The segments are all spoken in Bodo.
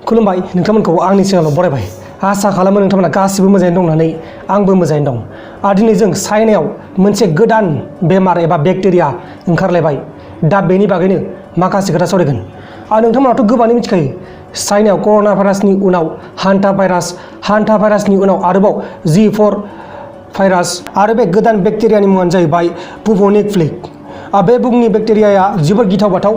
खुलुमबाय नोंथांमोनखौ आंनि चेनेलाव बरायबाय। आसा खालामो नोंथांमोना गासिबो मोजाङै दं होननानै आंबो मोजाङै दं। दिनै जों चाइनायाव मोनसे गोदान बेमार एबा बेक्टेरिया ओंखारलायबाय। दा बेनि बागैनो माखासे खोथा सावरायगोन। नोंथांमोनाथ' गोबाङानो मिथिखायो चाइनायाव कर'ना भाइरासनि उनाव हान्टा भाइरासनि उनाव आरोबाव G4 भाइरास आरो बे गोदान बेक्टेरियानि मुङानो जाहैबाय बुबनिक प्लेग। बे बुहुमनि बेक्टेरियाया जोबोर गिथाव बाथाव।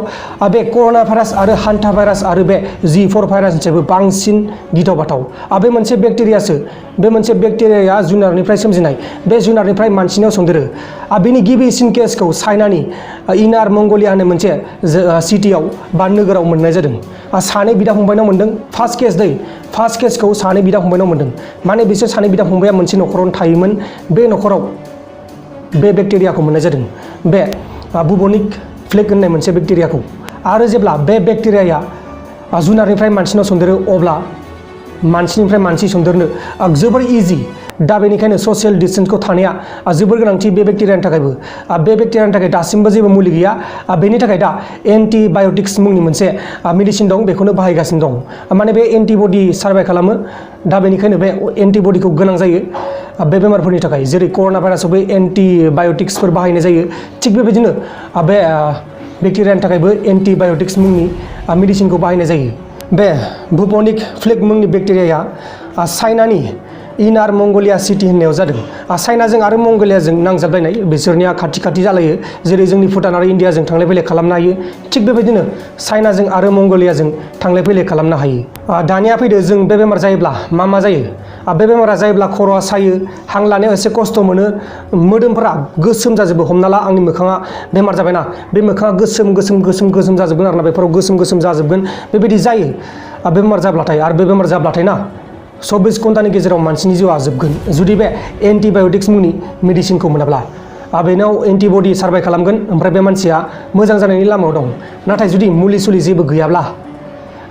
बे कर'ना भाइरास आरो हान्टा भाइरास आरो बे G4 भाइरासनिफ्रायबो बांसिन गिथाव बाथाव। बे मोनसे बेक्टेरियाया जुनारनिफ्राय सोमजिनाय। बे जुनारनिफ्राय मानसिनाव सन्देरो। बेनि गिबिसिन केसखौ चाइनानि इनार मंगलिया होननाय मोनसे सिटियाव बा नोगोराव मोननाय जादों। सानै बिदा फंबायनाव मोनदों। फार्स्ट केसखौ सानै बिदा फंबायनाव मोनदों। माने बिसोर सानै बिदा फंबाया मोनसे न'खरावनो थायोमोन। बे न'खराव बे बेक्टेरियाखौ मोननाय जादों। बे बुबनिक प्लेग होननाय मोनसे बेक्टेरियाखौ। आरो जेब्ला बे बेक्टेरियाया जुनारनिफ्राय मानसिनाव सन्देरो अब्ला मानसिनिफ्राय मानसि सन्देरनो जोबोर इजि। दा बेनिखायनो ससियेल डिस्टेन्सखौ थानाया जोबोर गोनांथि बे बेक्टेरियानि थाखायबो। बे बेक्टेरियानि थाखाय दासिमबो जेबो मुलि गैया। बेनि थाखाय दा एन्टिबाय'टिक्स मुंनि मोनसे मेडिसिन दं, बेखौनो बाहायगासिनो दं। माने बे एन्टिबडि सार्भाइ खालामो। दा बेनिखायनो बे एन्टिबडिखौ गोनां जायो बे बेमारफोरनि थाखाय। जेरै कर'ना भाइरासावबो एन्टिबाय'टिक्सफोर बाहायनाय जायो, थिग बेबायदिनो बे बेक्टेरियानि थाखायबो एन्टिबाय'टिक्स मुंनि मेडिसिनखौ बाहायनाय जायो। बे बुबनिक प्लेग मुंनि बेक्टेरियाया चाइनानि इनार मंगलिया सिटि होननायाव जादों। चाइनाजों आरो मंगलियाजों नांजाबलायनाय, बिसोरनिया खाथि खाथि जालायो। जेरै जोंनि भुटान आरो इण्डियाजों थांलाय फैलाय खालामनो हायो, थिग बेबायदिनो चाइनाजों आरो मंगलियाजों थांलाय फैलाय खालामनो हायो। दानिया फैदो जों बे बेमार जायोब्ला मा जायो। बे बेमारा जायोब्ला खर'आ सायो, हां लानायाव एसे खस्थ' मोनो, मोदोमफोरा गोसोम जाजोबो। हमना ला आंनि मोखाङा बेमार जाबायना, बे मोखाङा गोसोम जाजोबगोन आरोना, बेफोराव गोसोम जाजोबगोन, बेबायदि जायो बे बेमार जाब्लाथाय। आरो बे बेमार जाब्लाथाय ना 24 घन्टानि गेजेराव मानसिनि जिउआ जोबगोन जुदि बे एन्टिबाय'टिक्स मुंनि मेडिसिनखौ मोनाब्ला। बेनाव एन्टिबडि सार्भाइ खालामगोन, ओमफ्राय बे मानसिया मोजां जानायनि लामायाव दं। नाथाय जुदि मुलि सुलि जेबो गैयाब्ला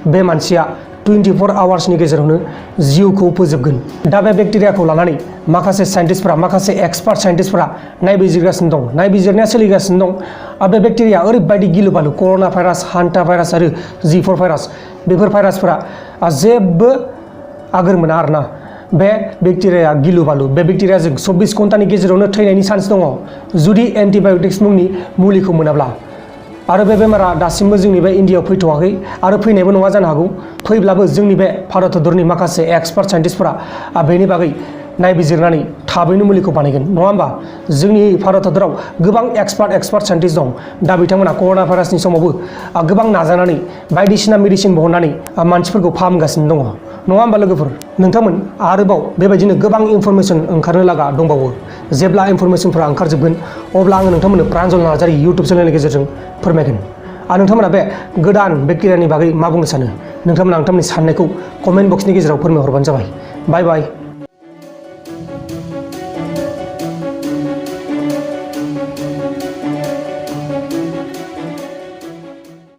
बे मानसिया 24 आवार्सनि गेजेरावनो जिउखौ फोजोबगोन। दा बे बेक्टेरियाखौ लानानै माखासे साइन्टिस्टफोरा, माखासे एक्सपार्ट साइन्टिस्टफोरा नायबिजिरगासिनो दं, नायबिजिरनाया सोलिगासिनो दं। बे बेक्टेरिया ओरैबायदि गिलु बालु, कर'ना भाइरास, हान्टा भाइरास आरो G4 भाइरास, बेफोर भाइरासफोरा जेबो आगोर मोना आरोना। बे बेक्टेरियाया गिलु बालु। बे बेक्टेरियाजों 24 घन्टानि गेजेरावनो थैनायनि चान्स दङ जुदि एन्टिबाय'टिक्स मुंनि मुलिखौ मोनाब्ला। आरो बे बेमारा दासिमबो जोंनि बे इण्डियाआव फैथ'वाखै आरो फैनायबो नङा जानो हागौ। फैब्लाबो जोंनि बे भारत हादरनि माखासे एक्सपार्ट साइन्टिस्टफोरा बेनि बागै नायबिजिरनानै थाबैनो मुलिखौ बानायगोन, नङा होमबा। जोंनि भारत हादराव गोबां एक्सपार्ट साइन्टिस्ट दं। दा बिथांमोना कर'ना भाइरासनि समावबो गोबां नाजानानै बायदिसिना मेडिसिन बहननानै मानसिफोरखौ फाहामगासिनो दङ, नङा होमबा लोगोफोर। नोंथांमोन आरोबाव बेबायदिनो गोबां इनफरमेसन ओंखारनो लागा दंबावो। जेब्ला इनफरमेसनफोरा ओंखारजोबगोन अब्ला आङो नोंथांमोननो प्रान्जल नार्जारी इउटुब चेनेलनि गेजेरजों फोरमायगोन। नोंथांमोना बे गोदान बेक्टेरियानि बागै मा बुंनो सानो? नोंथांमोना नोंथांमोननि साननायखौ कमेन्ट बक्सनि गेजेराव फोरमायहरबानो जाबाय। बाय बाय।